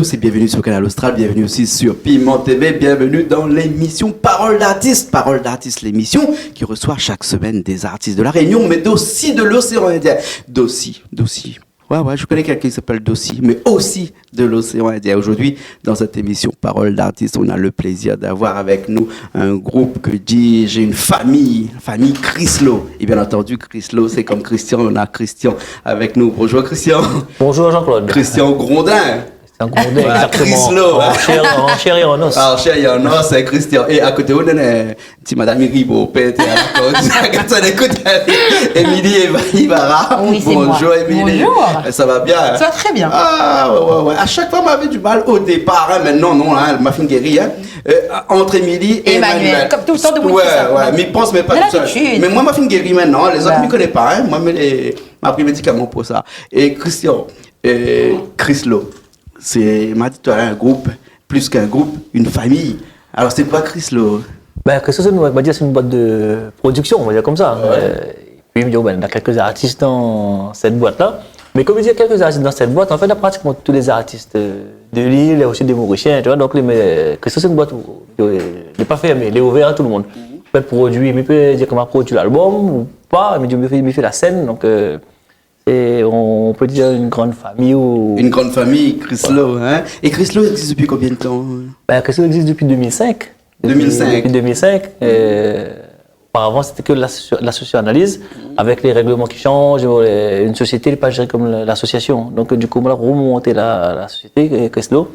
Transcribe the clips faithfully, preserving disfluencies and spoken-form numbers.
tous et bienvenue sur Kanal Austral, bienvenue aussi sur Piment T V, bienvenue dans l'émission Parole d'artiste. Parole d'artiste, l'émission qui reçoit chaque semaine des artistes de La Réunion, mais aussi de l'océan Indien. D'aussi, d'aussi. Ouais, ouais, je connais quelqu'un qui s'appelle Dossi, mais aussi de l'océan Indien. Aujourd'hui, dans cette émission Parole d'artiste, on a le plaisir d'avoir avec nous un groupe, que dis-je, une famille, famille Krislo. Et bien entendu, Krislo, c'est comme Christian, on a Christian avec nous. Bonjour Christian. Bonjour Jean-Claude. Christian Grondin. Christian Grondin, voilà, exactement. Krislo, hein. En chair, en chair et en os. Ah, en chair et en os, c'est Christian. Et à côté, on a ti madam i ri, bon, pèt, hein, kan sa i ékout Émilie Eva-, Ibarra. Oui, c'est moi. Bonjour Émilie. Bonjour. Ça va bien, hein ? Ça va très bien. Ah, ouais, ouais, ouais. À chaque fois, ma avé du mal au départ, hein, maintenant, non, hein, ma fine guéri, hein. Euh, entre Émilie et Emmanuel. Emmanuel. Comme tout le temps, de... Ouais, ouais, mais pense, mais pas tout seul. D'habitude. Mais moi, ma fine guéri maintenant, hein, les autres, mi koné pa, hein. Moi, mi, ma pri médikaman pou sa. Et Christian, euh, Krislo, c'est, ma di, toi, un groupe, plus qu'un groupe, une famille. Alors, c'est quoi Krislo ? Ben, Krislo, c'est une, on va dire, c'est une boîte de production, on va dire comme ça. Ouais. Euh, et puis, mi di, ben, néna quelques artistes dans cette boîte-là. Mais comme mi di, néna quelques artistes dans cette boîte, en fait, néna pratiquement tous les artistes, euh, de l'île et aussi des Mauriciens, tu vois. Donc, les, mais, Krislo, c'est une boîte où, euh, lé pa fermé, lé ouvèr à tout le monde. Mhm. Mi pé produi, mi pé dir koman produi l'album ou pa, mi di, mi fé, mi fé la scène, donc, euh, c'est, on peut dire, une grande famille ou... Une grande famille, Krislo, hein ? Et Krislo existe depuis combien de temps ? Ben, Krislo existe depuis deux mille cinq. Depuis, deux mille cinq. Depuis deux mille cinq. Euh, auparavant, c'était que l'asso-, l'association Analyse, avec les règlements qui changent, euh, une société n'est pas gérée comme la-, l'association. Donc, euh, du coup, on a remonté la, la société, euh, Krislo,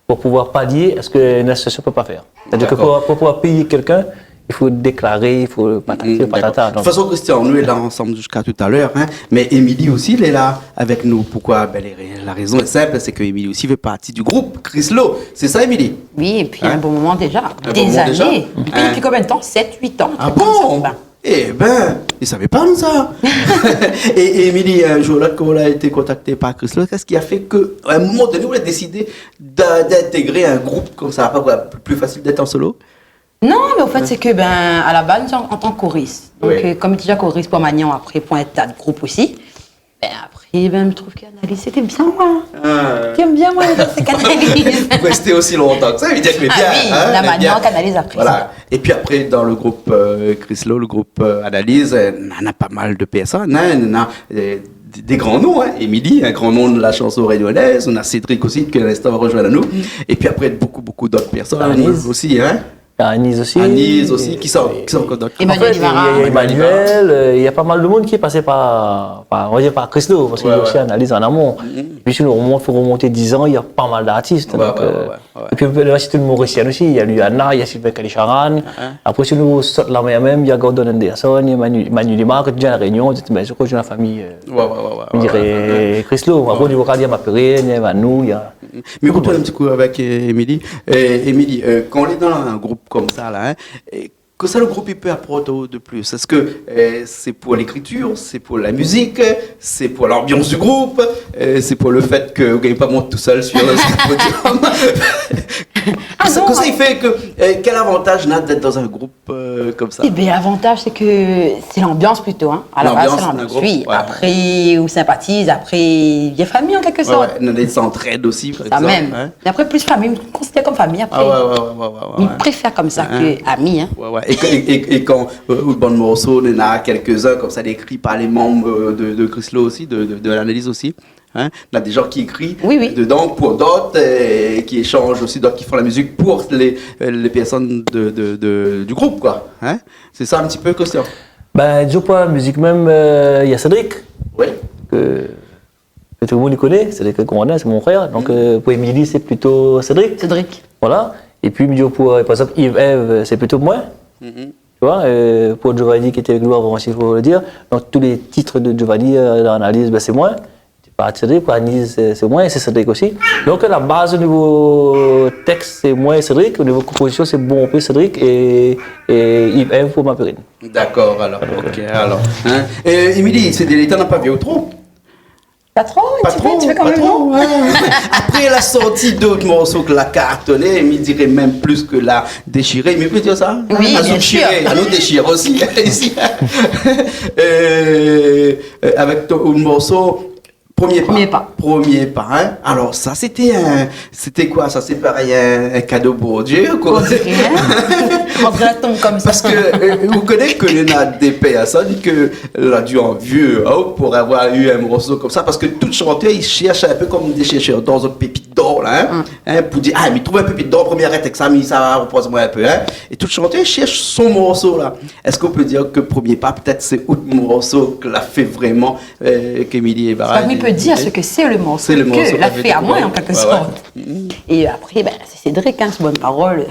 pour pouvoir pallier à ce qu'une association peut pas faire. C'est-à-dire que... D'accord. Pour, pour pouvoir payer quelqu'un, il faut déclarer, il faut patati, patata. Mhm, d'accord. De toute façon, Christian, nou lé la ansanm ziska talèr, hein, mé Émilie osi lé la avèk nou. Poukoi ? Ben, lé ré-, la rézon lé sinp, sé ke Émilie osi i fé parti du group Krislo. Sé sa, Émilie ? Oui, épi in bon moman déza. In bon moman déza. Dé zané. Hein ? Dopi, dopi konbien d'tan ? Sèt, uit an, in trik konmsa. Ah bon ? Ben, Eh ben, mi savé pa, moin, sa. É, é Émilie, in zour la, kan ou la été kontakté par Krislo, kosa ki la fé ke, a in moman doné, ou la désidé d'in-, d'intégré in group konmsa, pa, pli fasil d'èt an solo ? Non, mé an fèt, sé ke, ben, a la baz, an, an tan ke koris. Donk, oui, euh, konm mi té déza koris pou Manion, apré pou in ta de group osi. Ben, apré, ben, mi trouv ke Analyse, sété bien, moin. Ah. Té bien, moin, sé Analyse. Rèsté osi lontan ke sa, i vé dir ke lé bien, hein, lé bien. Ah oui, la, Manion, Analyse apré. Voilà. Épi apré, dan le group, euh, Krislo, le group, euh, Analyse, euh, néna pa mal de pèrsone, hein, néna, euh, dé, dé gran non, hein. Émilie, in gran non de la shanson rényonèz, néna Cédric osi, ke dan in instan va rozoinn anou. Mm. Épi apré, bonpé, bonpé d'ot pèrsone osi, hein. Anise. Anise osi. Anise osi, kisa, kisa ankor d'ot ? Emmanuel Ibarra. An fèt, néna Emmanuel, euh, néna pa mal de moun ki la pasé par, par, on va dir par Krislo, parske néna osi Analyse an amon. Ouais, ouais. Mm. Épi si nou romont, fo romonté diz an, néna pa mal d'artis, donk, euh, ouais, ouais. Épi, nou pé sité tout Morisien osi, néna Luana, néna Sylvain Kalicharan. Hein. Apré, si nou sort la mèr mèm, néna Gordon Anderson, néna Manu, Manu Lima, ke té déza La Rényon, té, mé sé koz de la fami, euh, ouais, ouais, ouais, mi diré, Krislo. Apré, o nivo kardial, néna Maperine, néna Manou, néna Mé ou tourn in ti kou avèk, euh, Émilie. Euh, Émilie, euh, kan ou lé dan in group konmsa la, hein, euh, kosa le group i pé aport aou de plis ? Èske, euh, sé pou lékritir, sé pou la mizik, sé pou lanbians du group, euh, sé pou le fèt ke ou gingn pa mont tousèl sur, sur le podium ? Ah non, kosa, kosa i fé ke, euh, kèl avantaz néna d'èt dan in group euh, konmsa ? Eh ben, avantaz, sé ke sé lanbians plito, hein. A la baz, sé lanbians, in group, oui. Apré, ou sinpatiz, apré, i vien fami, an kèlke sort. Ouais, ouais. Néna dé zantrèd osi, par égzanp, hein. Sa mèm. Mé apré, plis fami, mi konsidèr konm fami, apré. Ah ouais, ouais, ouais. Mi préfèr konmsa ke ami, hein. Ouais, ouais. É, é, é, é kan, euh, out bann morso, néna kèlkzin konmsa, ékri par lé manm, euh, de, de Krislo osi, de, de, de Analyse osi. Hein ? Néna dé zan ki ékri dedan pou d'ot, euh, ki ésanz osi, d'ot ki fé la mizik pou lé, euh, lé pèrsone de, de, de, du group, koi. Hein ? Sé sa in ti pé, Christian ? Ben, dizon, pou la mizik mèm, euh, néna Cédric, ke, ke tout le moun i koné, Cédric Grondin, sé mon frèr. Donk, euh, pou Émilie, sé plito Cédric. Cédric. Voilà. Épi, mi di, pou, euh, par égzanp, Yves Ève, sé plito moin. Tu vois, euh, pou Giovanni ki lété avèk nou avan osi, fo le dir. Donk, tout lé tit de Giovanni, euh, dan Analyse, ben, sé moin. Sé pa Cédric, pou Analyse, sé, sé moin, é sé Cédric osi. Donk, la baz o nivo tèks, sé moin é Cédric. O nivo konpozision, sé bonpé Cédric é, é Yves Ève pou Maperine. Dakor, alor. OK, alor. Hein ? É Émilie, sé dé létan, na pa vi aou tro ? Pa tro, in ti pé, in ti pé kan mèm, non ? Pa tro, ouais. Apré, la sorti d'ot morso ke la kartoné, mi diré mèm plis ke la déshiré, mi pé dir sa, hein ? Oui, bien sûr. Anou déshir osi, isi. Euh, euh, avèk out morso, Premié pa. Premié pa. Premié pa, in. Alor sa, sété in, sété koi sa ? Sé parèy in, in kado Bondié, koi. Bondié, in. Rantré la tonm konmsa. Parske, eu, ou koné ke néna dé pèrsone ke la di anvié, in, pou avoir u in morso konmsa, parske tout shantèr i shèrsh in pé konm dé shèrshèr d'or, zot pépit d'or la, in. Mm. In, pou dir, ah, mi trouv in pépit d'or, premié arèt èk sa, mi sa va ropoz amoin in pé, in. É tout shantèr i shèrsh son morso la. Èske ou pé dir ke Premié pa, pétèt sé out morso ke la fé vréman, eu, ke Émilie Évara... Sak mi pé dir, sé ke sé le morso ke la fé amoin, an kèlke sort. Ouais, ouais. Mm. É apré, bin, sé Cédric, in, sé Bonne Parole.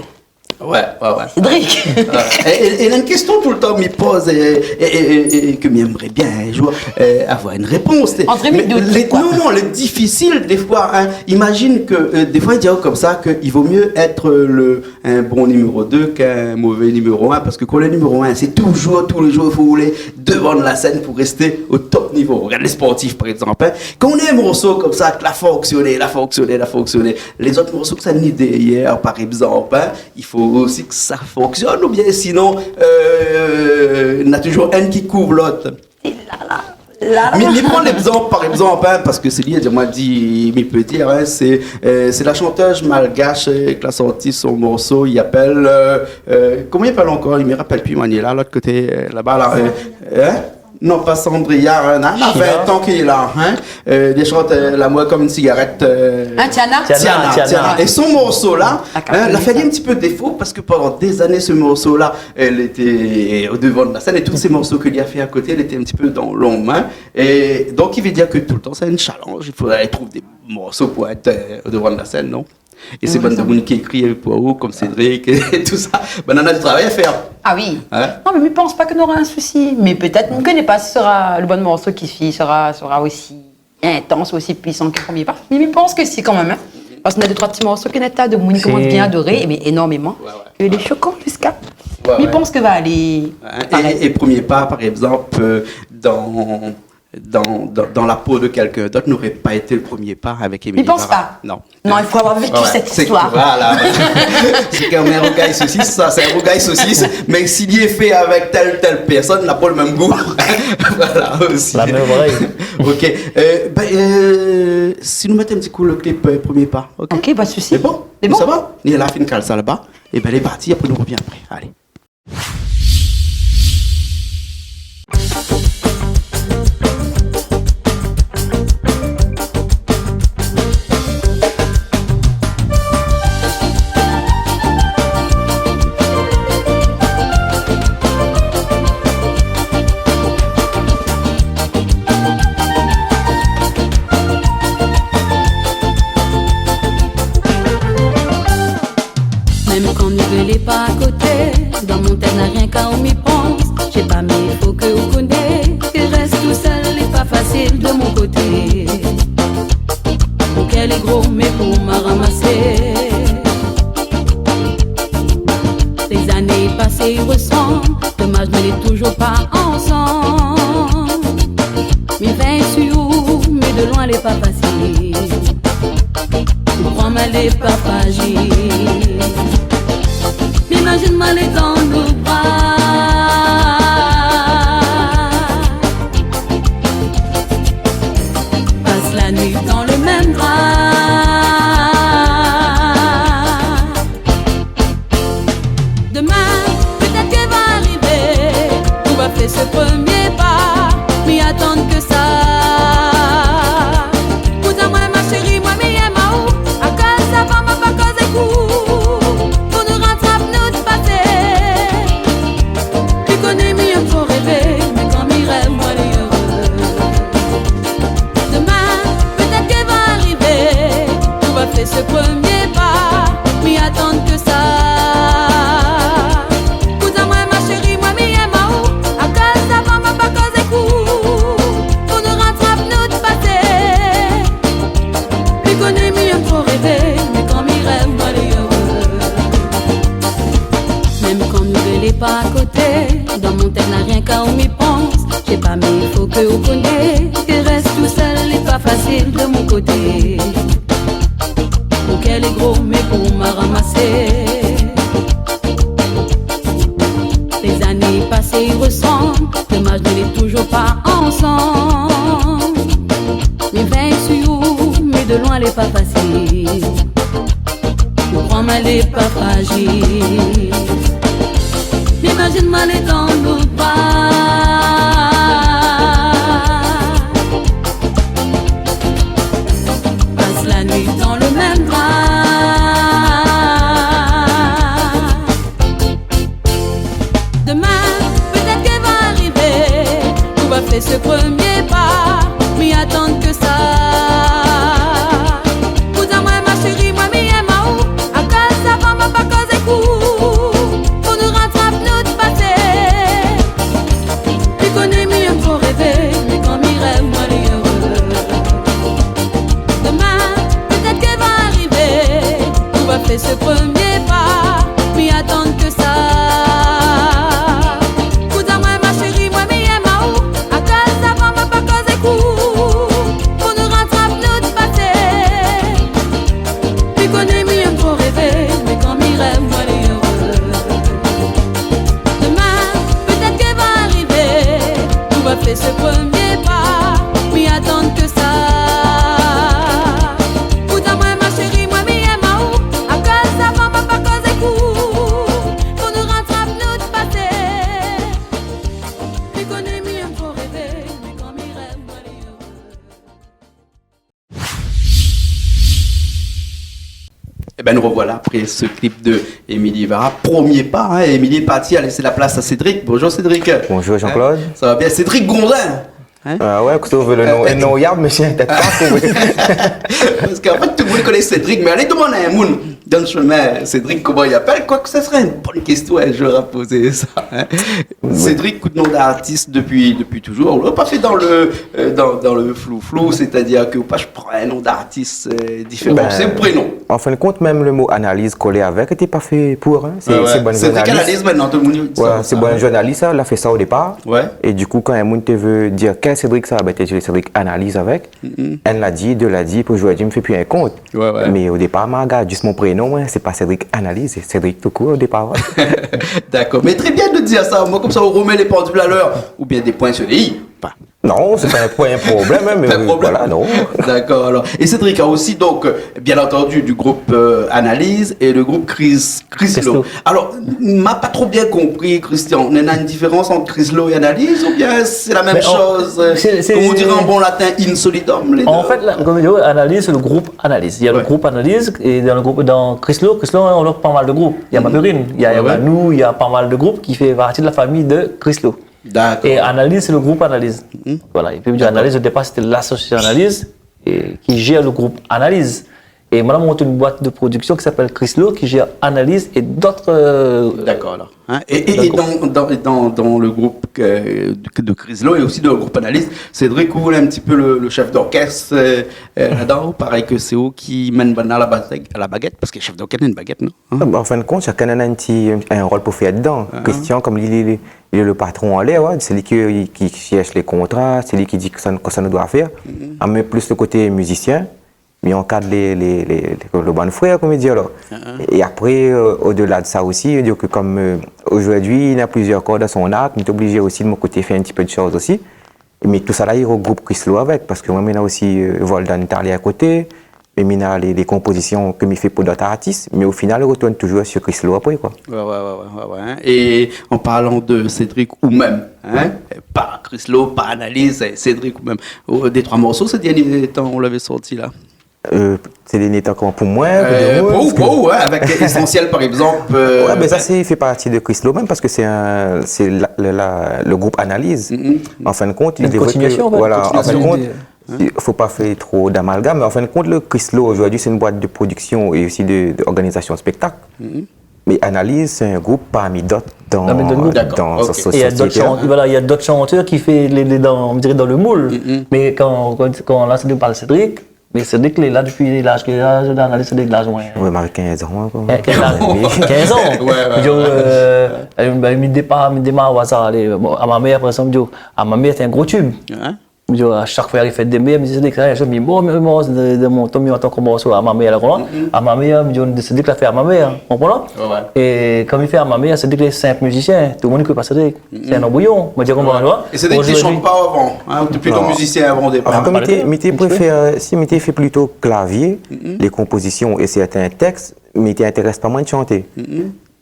Ouais, ouais, ouais. Cédric. Ouais. É, é, é la in késtion toultan mi poz é, é, é, é, é ke mi èmré bien in zour, eu, avoir in répons. Mé lé, non, non, lé difisil défoi, in. Imazine ke, eu, défoi i di konmsa ke i vo mié èt le, in bon niméro dé k'in mové niméro inn, parske kan lé niméro inn, sé touzour, tou lé zour, i fo ou lé dovan la sèn pou rèsté o top nivo. Rogard lé sportif, par égzanp, in. Kan ou néna in morso konmsa, ke la fonksioné, la fonksioné, la fonksioné, lézot morso ke sa ni dèrièr, par égzanp, in, i fo osi ke sa fonksionn, oubien sinon, eu, na touzour inn ki kouv lot. É la la, la la. Mi, mi pran légzanp, par égzanp, in, parske sé li, moin di, mi pé dir, in, sé, eu, sé la shantèz malgash, eu, ke la sorti son morso, i apèl, eu, eu, koman i apèl ankor ? Mi rapèl pi, moin, li lé la, lot koté, eu, laba la, eu, in ? Non, pa Sandria, in, na, na vin tan ke li lé la, in. Eu, li shant, eu, Lamour konm in sigarèt, eu, Tiana. Tiana, Tiana, Tiana. É son morso la, in, la fé ali in ti pé défo, parske pandan dé zané, se morso la, lété o dovan la sèn, é tout sé morso ke li la fé a koté, lété in ti pé dan lonb, in. É donk, i vé dir ke toultan sé in challenge, i fo alé trouv dé morso pou èt, eu, o dovan la sèn, non ? É sé bann demoun ki ékri pou ou, konm Cédric é tousa, bin, nana di travay a fèr. Ah oui. In ? Non, mé mi pans pa ke nora in sousi. Mé pétèt, mi koné pa si sera le bon morso ki fi-, sera, sera osi intans, osi puisan ke Premié pa. Mé mi pans ke si, kan mèm, in. Parske na dé, troi ti morso ke na ta demoun i komans bien adoré, mé énormeman. Ouais, ouais. É lé shokan ziska. Ouais, ouais. Mi pans ke va alé parèy. É, é Premié pa, par égzanp, eu, dan, dan, dan, dan la po de kèlkin d'ot, noré pa été le Premié pa avèk Émilie Évara. Mi pans pa. Non. Non, i fo avoir véki sèt istoir. Voilà. Sé konm in rougay sosis, sa, sé in rougay sosis, mé si li lé fé avèk tèl, tèl pèrsone, la pa le mèm gou. Voilà, osi. La mèm oréy. Ok. Eu, bin, eu, si nou mèt in ti kou le clip, eu, Premié pa, ok ? Ok, pa de sousi. Sé bon ? Sé bon. Sa va ? Ni la fine kal sa laba. É bin, lé parti, apré nou rovien apré. Alé. Mèm kan nou lé pa a koté, dan mon tèt na rienk aou mi pans. Sé pa, mé fo ke ou koné ke rès tousèl lé pa fasil de mon koté. Mon kèr lé gro, mé pou ma ramasé. Lé zané pasé i resanm, domaz nou lé touzour pa ansanm. Mi vèy si ou, mé de loin lé pa fasil. Ou pran ma lé pa frajil. Mi imazine ma lé dan out bra. Pas la nuit dan le mèm dra. Domin, pétèt ke va arivé, ou va fé se premié pa, mi atann ke sa. Kout amoin, ma shéri, moin mi èm aou, akoz avan ma pa koz èk ou, pou nou ratrap nout pasé. Li koné mi èm tro rèvé, mé kan mi rèv, moin lé éré. Domin, pétèt ke va arivé, ou va fé se premié pa, mi atann ke sa. Kout amoin, ma shéri, moin mi èm aou, akoz avan ma pa koz èk ou, pou nou ratrap nout pasé. Li koné mi èm tro rèvé, mé kan mi rèv, moin lé éré. Mèm kan nou lé pa a koté, dan mon tèt na rienk aou mi pans. Sé pa, mé fo ke ou koné ke rès tousèl lé pa fasil de mon koté. Mon kèr lé gro, mé pou ma ramasé. Lé zané pasé i resanm, domaz nou lé touzour pa ansanm. Mi vèy Mwin lé pa frajil. Imazine mwin lé dan out bra. Pas la nuit dan le mèm dra. Demin, pétèt ke va arivé, ou va fé se premié pa, mi atann ke sa. Pou di amwin, ma shéri, mwin mi èm aou, akoz avan ma pa koz èk ou, pou nou ratrap nout pasé. Mi koné mi èm tro révé, mé kan mi rèv, mwin lé éré. Demin, pétèt ke va arivé, ou va fé se premié pa, mi atann ke sa. Pou di amwin, ma shéri, mwin mi èm aou, akoz avan ma pa koz èk ou, pou nou ratrap nout pasé. Mi koné mi èm tro révé, mé kan mi rèv, mwin lé éré. Demin, pétèt ke va arivé, ou va fé se premié pa, mi atann ke sa. Pou di amwin, ma shéri, mwin mi èm aou, akoz avan ma pa koz èk ou, pou nou ratrap nout pasé. Mi koné mi èm tro révé, mé kan mi rèv, mwin lé éré. Ében, nou rovoila apré se klip de Émilie Vara, Premié pa, in. Émilie lé parti, la lès la plas a Cédric. Bonjour Cédric. Bonjour Jean-Claude. In, sa va bien ? Cédric Grondin. In ? A oué, koté ou vé le non, euh, non yab, mésyé, tèt pa, koué. Parske an fèt, tout le moun i koné Cédric, mé alé domann in moun dan le shemin, Cédric, koman i apèl ? Kwak sa sré in bone késtion in zour a pozé sa, in. Oui. Cédric, kout non d'artis dopi, dopi touzour. Ou la pa fé dan le, euh, dan, dan le flou-flou, sétadir ke ou pa pran in non d'artis, euh, diféran. Bin, sé out prénon. An fin de kont, mèm le mo Analyse kolé avèk, té pa fé pou, in. Sé, a oué, sé bann Cédric journaliste. Analyse, mintnan, tout le moun i di sa. Voilà, sé bann journaliste, sa, la fé sa o dépar. Oué. É du kou, kan in moun té vé dir kèl Cédric sa, bin, té di Cédric Analyse avèk. Mm. Inn la di, dé la di, pou zordi, mi fé pi in kont. Oué, oué. Mé o dépar, ma gard zis mon prénon, oué, sé pa Cédric Analyse, sé Cédric tout kour o dépar, oué. Dakor, mé tré bien de dir sa, omoin konmsa ou romèt lé pandil a lèr, oubien dé poin su lé i. Pa. Non, sé pa in poin, in problèm, in, mé Pa de problèm. Voilà, non. Dakor, alor. É Cédric a osi, donk, euh, bien antandi, du group, euh, Analyse é le group Chris-, Crislo. Crislo. Alor, ma pa tro bien konpri, Christian, néna in diférans ant Crislo é Analyse, oubien sé la mèm shoz, euh, sé, sé, kom i di an bon latin, in solidum, lé dé ? An fèt, la, kom i di, Analyse, sé le group Analyse. Néna le group Analyse, é dan le group, dan Crislo, Crislo, in, ou na pa mal de group. Néna Maperine, néna Manou, néna pa mal de group ki fé parti de la famiy de Crislo. Dakor. É Analyse, sé le group Analyse. Voilà. É pi, Analyse, o dépar, sété lasosiasion Analyse, é, ki jèr le group Analyse. É moin la mont in boit de prodiksion ki apèl Crislo, ki jèr Analyse é dot, euh, Dakor, alor. In, é, é, é dan, dan, dan, dan le group ke, de, de Crislo é osi dan le group Analyse, Cédric, ou lé in ti pé le, le shèf d'orkès, euh, euh, ladan, ou paré ke sé ou ki mèn banna a la ba-, a la bagèt, parske shèf d'orkès néna in bagèt, non ? In ? A, ba, an fin de kont, shakinn néna in ti, in, in rol pou fé dedan. Christian, kom li, li, li, li lé le patron anlèr, oué, sé li ki, ki, ki shèrsh lé kontra, sé li ki di kosa, kosa nou doi fé. Amoin, plis le koté mizisien, mi ankad lé, lé, lé, lé, le bann frèr, kom i di, alor. É apré, euh, o-dela de sa osi, i di ke kom, euh, zordi, néna plizièr kord a son ark, mi lé oblizé osi, de mon koté, fé in ti pé de shoz osi. Mé tousala i regroup Crislo avèk, parske moin, mi néna osi, euh, Voldan Tarlé a koté, mé mi néna lé, lé konpozision ke mi fé pou dot artis, mé o final, i retourn touzour su Crislo apré, koi. Oué, oué, oué, oué, oué, in. É an parlan de Cédric ou mèm, in, pa Crislo, pa Analyse, Cédric ou mèm. O, dé troi morso sé dernié tan ou la sorti la ? Euh, sé dernié tan koman, pou moin, pou Euh, dé pou, moun, pou, oué, avèk Essentiel, par égzanp, euh, Oué, mé sa, sé, i fé parti de Crislo mèm, parske sé in, sé la, le, la, le group Analyse. An fin de kont, Une continuation, en fait, voilà, an fin de kont, i fo pa fé tro d'amalgam, mé an fin de kont, le Crislo, zordi, sé in boit de prodiksion é osi de, de organizasion de spèktak. Mé Analyse, sé in group parmi dot dan, dan sa sosiété. Dakor, OK. É néna dot shan-, voilà, néna dot shantèr ki fé lé, lé dan, on diré dan le moul. Mé kan, kan, kan la, sé de parl Cédric, Mé Cédric, li lé la dopi laz ke, laz, Analyse, Cédric, laz, oué. Oué, mé kinz an, in, koi. Kinz an. Oué, oué, oué. Donk, euh, bin, mi dépar, mi démar o azar, alé, bon, Amamèr, par égzanp, donk, Amamèr té in gro tube. In ? Mi di, a shak foi i ariv fèt dé mèr, mi di, Cédric, sa, mi, bon, mi, mi, de, de mon tan, mi antann ankor morso A ma mèr la, koman ? A ma mèr, mi di, Cédric la fé A ma mèr, ou konpran ? Ouais, ouais. É kan mi fé A ma mèr, Cédric lé sinp mizisien, tout le monde i koné pa Cédric. Sé in anbrouyon, mi di, konpran, tu vois ? É Cédric té shant pa avan, hein, ou té plito mizisien avan o dépar ? Non. An fèt, mi té, mi té préfèr, si mi té fé plito klavié, lé konpozision é sèrtin tèks, mi té intérès pa moin de shanté.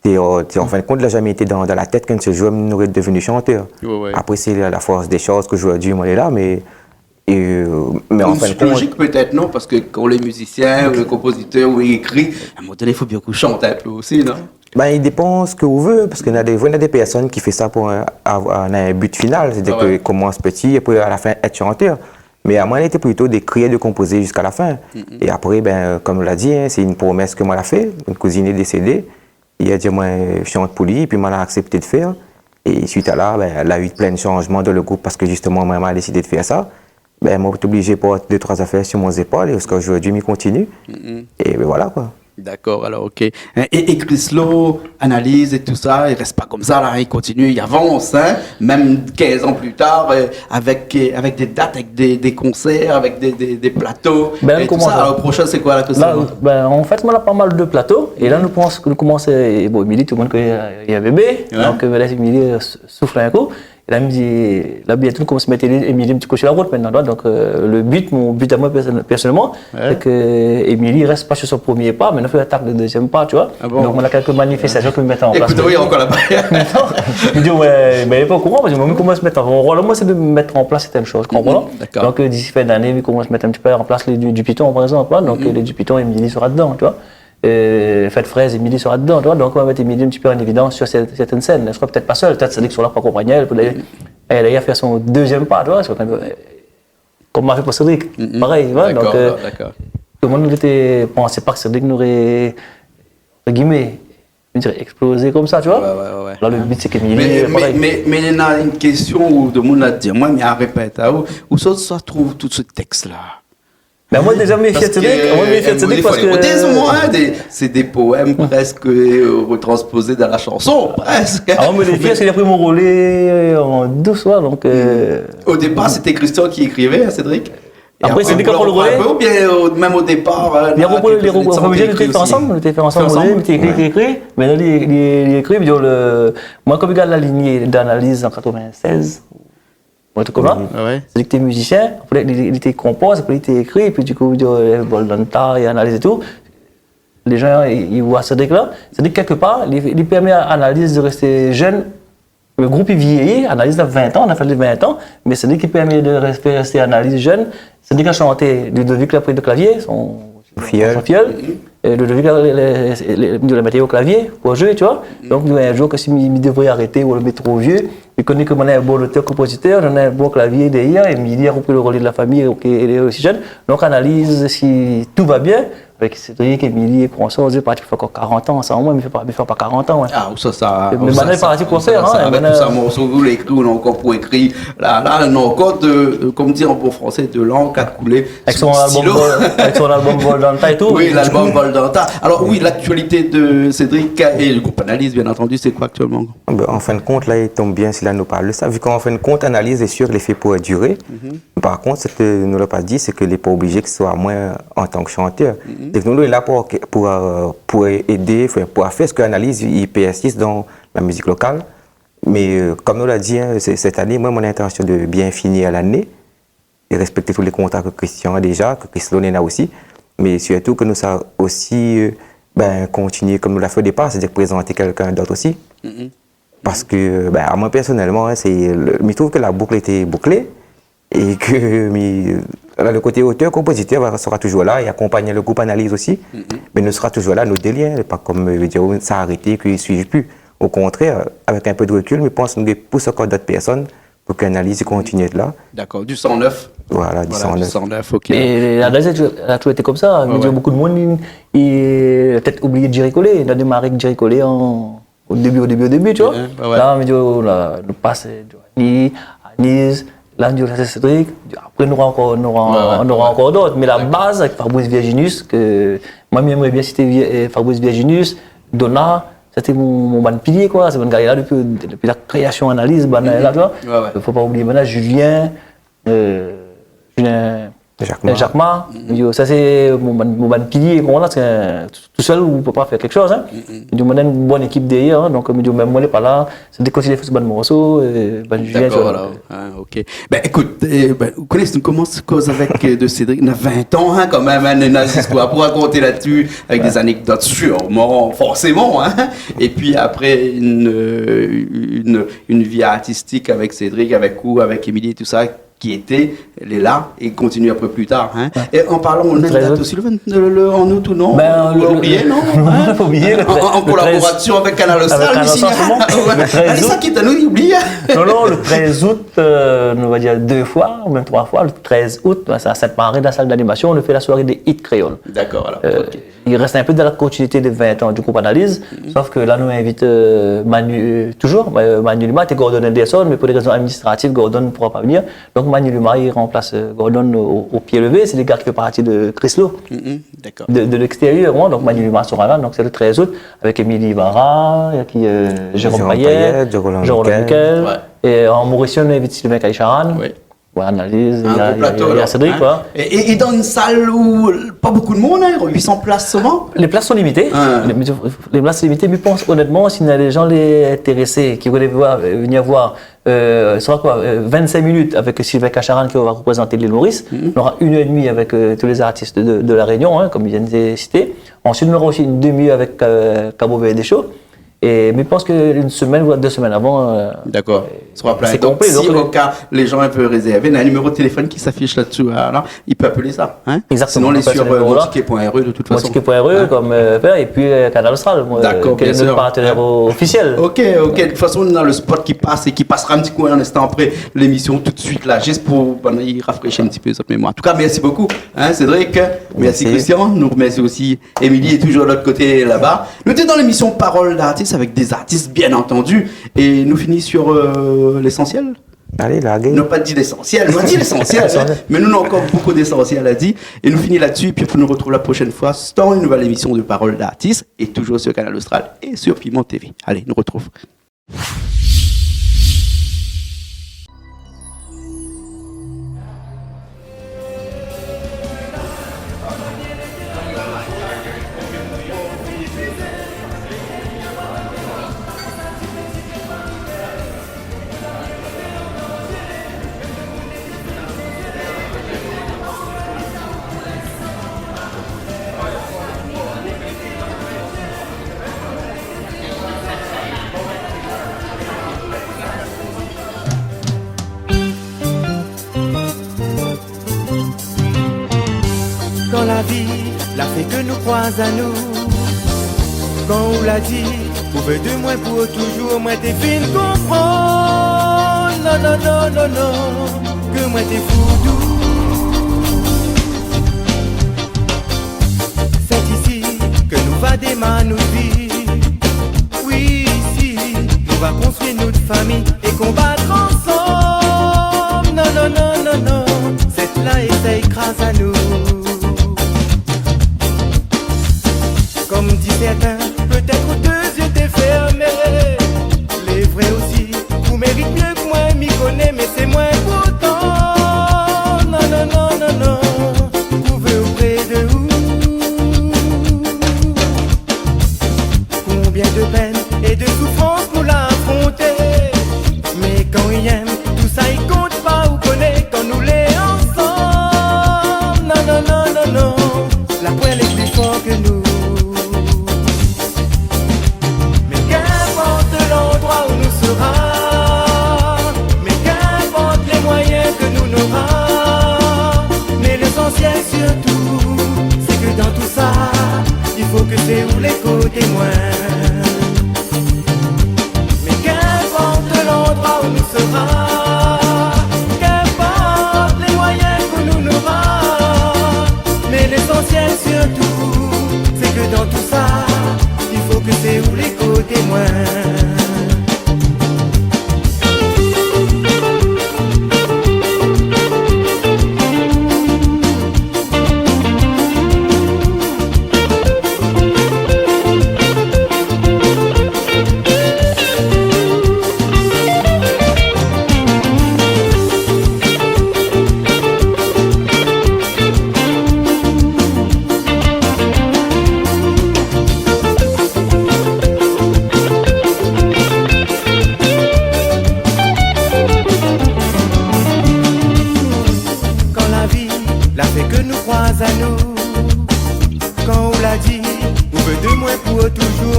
Té, euh, té, an fin de kont, la zamé été dan, dan la tèt k'in sèl zour mi noré devni shantèr. Ouais, ouais. Apré, sé la, la fors dé shoz ke zordi moin lé la, mé, euh, mé an fin de kont... Ou psikolozik pétèt, non ? Parske kan ou lé mizisien, ou lé konpozitèr, ou ékri, a in moman doné, i fo bien k'ou shant in pé osi, non ? Ben, i dépan sak ou vé, parske na dé, na dé pèrsone ki fé sa pou in, av-, in, in bi final, sétadir ke i komans pti, apré, a la fin, èt shantèr. Mé amoin, lété plito d'ékrir, de konpozé ziska la fin. É apré, ben, konm ou la di, hein, sé in promès ke moin la fé, in kouzine lé désédé, li la di amoin shant pou li, épi moin la aksèpté de fèr. É suit a la, ben, la u plin de shanjman dan le group parske zisteman, moin, moin la désidé de fèr sa. Ben, moin té oblizé port dé, troi zafèr si mon zépol, é ziska zordi, mi kontinié. É ben, voilà, koi. Dakor, alor, OK. Hein, é, é Krislo, Analiz é tousa, i rès pa konmsa, la, i kontinié, i avans, hein, mèm kinz an pli tar, euh, avèk, euh, avèk dé dat, avèk dé, dé konsèr, avèk dé, dé, dé plato, é tousa. Ben, nou komans la. Alor, proshin, sé koi, la, Krislo ? Ben, an fèt, moin néna pa mal de plato, é la, nou komans, nou komans, é, bon, Émilie, tout le monde koné, euh, néna bébé, donk, euh, mi lès Émilie, euh, s-, soufl in kou. É la, mi di, la, bientô, nou komans mèt Émilie in ti kou si la rout mintnan, tu vois. Donk, euh, le bi, mon bi amoin, pèrsone-, pèrsonèlman, sé ke Émilie i rès pa si son promié pa, mé nou fé atak le dézièm pa, tu vois. Ah bon ? Donk, nou na kèk manifestasion ke nou mèt an plas. Ékout, oui, ankor laba. Non, mi di, ouais, ben, lé pa o kouran, parske moin, mi komans mèt an, mon rol, moin, sé de mèt an plas sèrtin shoz, tu comprends ? Dakor. Donk, euh, d'ici fin d'ané, mi komans mèt in ti pé an plas lé, du, du piton, par égzanp, hein. Donk, euh, lé du piton, Émilie sera dedan, tu vois. Euh, fèt frèz, Émilie sera dedan, tu vois. Donk, nou va mèt Émilie in ti pé an évidans si sèr-, sèrtin sèn. Mi sra pétèt pa sèl, pétèt Cédric sera pa akonpagn aèl, pou lé, èl la fé son dézièm pa, tu vois, sé kan mèm, euh, konm ma fé pou Cédric, parèy, tu vois. Dakor, donk, euh, dakor. Tout le monde té pansé pa ke Cédric noré, entre guillemets, mi diré, èksplozé konmsa, tu vois. Ouais, ouais, ouais. La, le bi, sé ke Émilie, mé, parèy. Mé, mé, mé néna in késtion ou demoun la di amoin, mi répèt aou, ousa sa trouv tout sé tèks-la ? Ben, moin, déza, mi méfi Cédric, moin, mi méfi Cédric parske, euh, parske, euh, sé dé poèm prèsk, euh, retransposé dan la shanson, prèsk. Ah, moin, mi méfi parske li la pri mon rolé, euh, an dous, ouais, donk, euh... O dépar, sété Christian ki ékrivé, hein, Cédric ? É apré, Cédric la pri le rolé. Apré, ou bien, euh, mèm o dépar, euh, li la repran, li la repran, nou té fé ansanm, nou té fé ansanm, ékri, ékri, ékri. Mé la, li, li, li ékri, mi di, le, moin, konm mi gard la ligné d'Analiz an quatre-vingt-seize, ouais, tout konmsa. Oui. Ah ouais. Sé li ki té mizisien, apré li, li té konpoz, apré li té ékri, épi du kou, li di, euh, bol dan ta, é Analiz é tout. Lé jan, i, i voi Cédric la. Cédric, kèk par, li, li pèrmé a Analiz de rès jenn. Le group i vièyi, Analiz na vin tan, nou la fé lé vin tan, mé Cédric i pèrmé de rès, rès Analiz jenn. Cédric la shanté, Ludovic la pri le klavié, son, son fiyèl. Son fiyèl. É Ludovic la, lé, lé, lé, nou la mèt o klavié pou zoué, tu vois. Donk, nou, in zour ke si mi, mi devré arété ou le mèt tro vié, mi koné ke moin lé in bon otèr-konpozitèr, moin lé in bon klavié dèrièr, é Émilie la repri le rolé de la fami, OK, èl lé osi jenn. Donk, Analiz, si tout va bien, avèk Cédric, Émilie é François, nou lé parti pou fé ankor quarante ans ansanm, moin, mi fé pa, mi fé pa quarante ans, ouais. Ah, ousa sa, mé ousa, mé sa, sa, hein, sa, mé sa, sa, sa, mé sa, tout sa, morso ou lé ékri, ou na ankor pou ékri. La, la, nou na ankor de, euh, konm di an bon fransé, de l'encre à couler sous le stylo. Avèk son album Vol-, avèk son album Vol dan ta é tout. Oui, l'album Vol dan ta. Alor, oui, l'aktualité de Cédric é le group Analiz, bien antandu, sé koi aktièlman ? Ben, an fin de kont, la, i tonm bien si la nou parl de sa, vi k'an fin de kont, Analiz, lé sir, lé fé pou diré. Par kont, sak nou la pa di, sé ke lé pa oblizé ke sé moin an tan ke shantèr. Donk, nou, nou lé la pou, pou, euh, pou édé, anfin, pou fé sak Analiz i pèrsis dan la mizik lokal. Mé, euh, konm nou la di, hein, sé, sèt ané, moin, mon intansion de bien fini lané, é rèspèkté tout lé kontra ke Christian la déza, ke Chrislo néna osi, mé sirtou ke nou sa osi, euh, ben, kontinié konm nou la fé o dépar, sétadir prézanté kèlkin d'ot osi. Parske, ben, amoin pèrsonèlman, hein, sé le, mi trouv ke la bouk lété bouklé é ke mi, la, le koté otèr-konpozitèr va, sera toujour la é akonpagn le group Analiz osi, mé nou sera toujour la, nou dé lien, pa konm, euh, vé dir, sa la arété, ke i suiv pi. O kontrèr, avèk in pé de rekil, mi pans nou pous ankor d'ot pèrsone pou ke Analiz i kontinié èt la. Dakor, du sang neuf. Voilà, du sang neuf. Voilà, du sang neuf, OK. É Analiz la toujour, la toujour été konmsa. Ouais, ouais. Mi di, bonpé de moun, i, i pétèt oublié Jerry Collet. Nou la démaré èk Jerry Collet an, o débi, o débi, o débi, tu vois. Ouais, ouais. La, mi di, oh la, nou pas, euh, Johnny, Anise, la, nou di, sa sé Cédric. Apré, nou nora ankor, nou nora, nou nora ankor d'ot. Ouais, ouais. Mé la baz, avèk Fabrice Virginius, ke moin, mi èmré bien sité Vi-, euh, Fabrice Virginius, Dona, sété mon, mon bann pilié, koi. Sé bann gars la dépi, dépi la kréasion Analiz, bann la, tu vois. Ouais, ouais. Fo pa oublié, bann la, Julien, euh, Julien Jacquemart. Jacquemart. Mhm. Mi di, sa sé mon bann, mon bann pilié, koman la, sé, euh, tou, tousèl ou pé pa fé kékshoz, hein. Mhm. Mi di, moin néna in bone ékip dèrièr, hein, donk, mi di, mèm moin lé pa la, sé dé koté lé fé bann morso, euh, bann Julien, dakor, sa. Alor. Ah, ok. Bin, ékout, euh, bin, ou koné, nou komans koz avèk, euh, de Cédric. Néna vin an, hein, kan mèm, hein, néna zistoir pou rakont la-dsi, avèk dé zanekdot, sirman, forséman, hein. É pi apré, in, euh, in, in vi artistik avèk Cédric, avèk ou, avèk Émilie, tousa, ki lété, lé la, é kontinié apré pli tar, hein. Ouais. É an parlan, nou na in dat osi, le vingt, le, le, an out ou non ? Bin, ou la oublié, non ? Non, ou la pa oublié, le trèz, an, an kolaborasion avèk Kanal Austral, avèk Kanal Austral, isi, hein. Ouais. Le trèz out. Alé, sa ki té nou oublié. Non, non, le trèz out, euh, nou va dir dé foi, mèm troi foi. Le trèz out, bin, sé a Sint-Mari, dan la sal d'animasion, nou fé la soiré dé hit kréol. Dakor, alor, euh, ok. I rès in pé dan la kontinuité dé vin an du group Analyse, mhm, sof ke la, nou invit, euh, Manu, euh, toujour, euh, Manu Luma, té Gordon Henderson, mé pou dé rézon administratif, Gordon poura pa vnir. Donk, Manu Luma, i ranplas, euh, Gordon o, o, o pié lévé. Sé dé gars ki fé parti de Krislo. Mhm, dakor. De, de lékstérièr, hein. Donk, Manu Luma sera la. Donk, sé le trèz out, avèk Émilie Ibarra, ki, euh, Jérôme Payet, Jérôme Miquel. Jérôme Miquel. Ouais. É an morisien, nou invit Sylvain Kaicharan. Oui. Ouais, Analyse, in gro plato, la, alor, Cédric, hein. É, é, é dan in sal ousa pa bonpé d'moun, hein, uit san plas solman. Lé plas lé limité. Hein. Lé, lé plas lé limité, mé mi pans, onètman, si néna dé jan lé intérésé, ki vé voir, euh, vnir voir, euh, sra koi, euh, vin-sink minit avèk Sylvain Kaicharan ki va reprézanté l'île Maurice. Mhm. Nora in èr é dmi avèk, euh, tout lé zartis de, de La Rényon, hein, kom i vien de sité. Ansuit, nora osi in demi èr avèk, euh, Cabo Verde Show. É, mé mi pans ke in semèn ou dé semèn avan, euh, dakor, sra plin. Sé konplé, donk, si, donk, o ka lé jan i vé rézèrvé, néna in niméro de téléfone ki s'afish la-dsi, euh, la, i pé apèl sa, hein. Exactement. Sinon, lé sir, euh, mon ticket point R E de tout fason. Mon ticket point R E, hein, kom, euh, é pi, euh, Kanal Austral, euh, ki lé nout partenèr ofisièl. Dakor, bien sir. Hein. Ok, ok. De tout fason, nou na le spot ki pas é ki pasra in ti kou in instan apré lémision, tout suit la, zis pou, bin, i rafréshi in ti pé zot mémoir. An tou ka, mèrsi bokou, hein, Cédric. Mèrsi. Mèrsi, Christian. Nou remèrsi osi Émilie lé toujour de lot koté laba. Nou té dan lémision Parole d'artiste avèk dé zartis, bien antandi. É nou fini sur, euh, lésansièl. Alé, larg. Nou la pa di lésansièl, nou la di lésansièl, hein. Lésansièl. Mé nou néna ankor bonpé d'ésansièl a dir. É nou fini la-dsi, pi pou nou retrouv la proshèn foi, dan in nouvèl émision de Parole d'artiste, é toujour sur Kanal Austral é sur Piment T V. Alé, nou retrouv. Kan la vi la fé ke nou kroiz anou, kan ou la di ou vé de moin pou toujour, moin té fine konprann, non, non, non, non, non, ke moin té fou d'ou. Sé isi ke nou va démar nout vi. Oui, isi nou va konstrui nout fami é konbat ansanm. Non, non, non, non, non, sèt la éséy kraz anou. Kom di sèrtin, pétèt out dé zié té fèrmé. Lé vré osi, ou mérit myé ke moin, mi koné, mé sé moin pourtan. Non, non, non, non, non, ou vé opré de ou. Konbien de pèn é de soufrans nou la afronté. Mé kan i yèm, tousa i kont pa, ou koné, kan nou lé ansanm. Non, non, non, non, non, la poin lé pli for ke nou. Mé kinport landroi ou nou sera, mé kinport lé moiyin ke nou nora, mé lésansièl sirtou, sé ke dan tousa, i fo ke sé ou lé koté moin. Mé kinport landroi ou nou sera, kinport lé moiyin ke nou nora, mé lésansièl sirtou, sé ke dan tousa, i fo ke sé ou lé koté moin.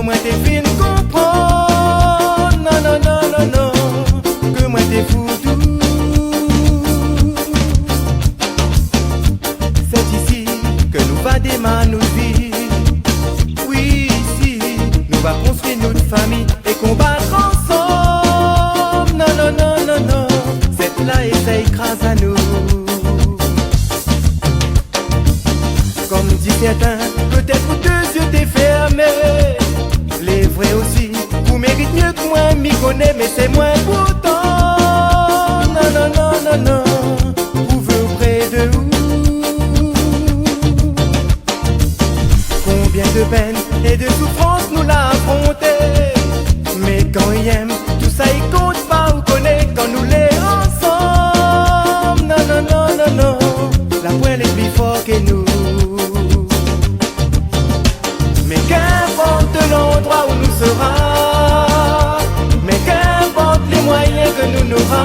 Moin té fine konprann, non, non, non, non, non, ke moin té fou d'ou. Sé isi ke nou va démar nout vi. Oui, isi, nou va konstrui nout fami é konbat ansanm. Non, non, non, non, non, sèt la éséy kraz anou. Kom di sèrtin, pétèt out dé zié té fèrmé. Lé vré osi, ou mérit myé k moin, mi koné, mé sé moin poutan. Non, non, non, non, non, ou vé pré de ou. Konbien de pèn é de soufrans nou la afronté. Mé kan i yèm, tousa i kont pa, ou koné, kan nou lé ansanm. Non, non, non, non, non, la poin lé pli for ke nou. Mé kinport landroi ou nou sera, mé kinport lé moiyin ke nou nora,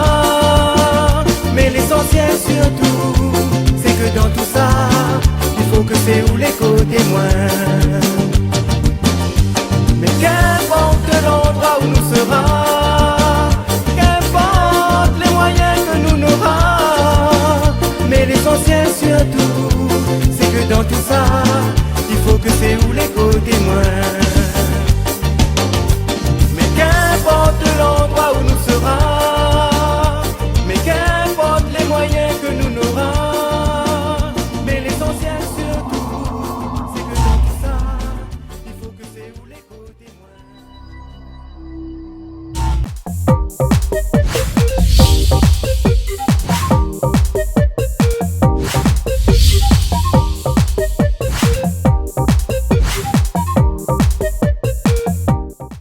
mé lésansièl sirtou, sé ke dan tousa, i fo ke sé ou lé koté moin.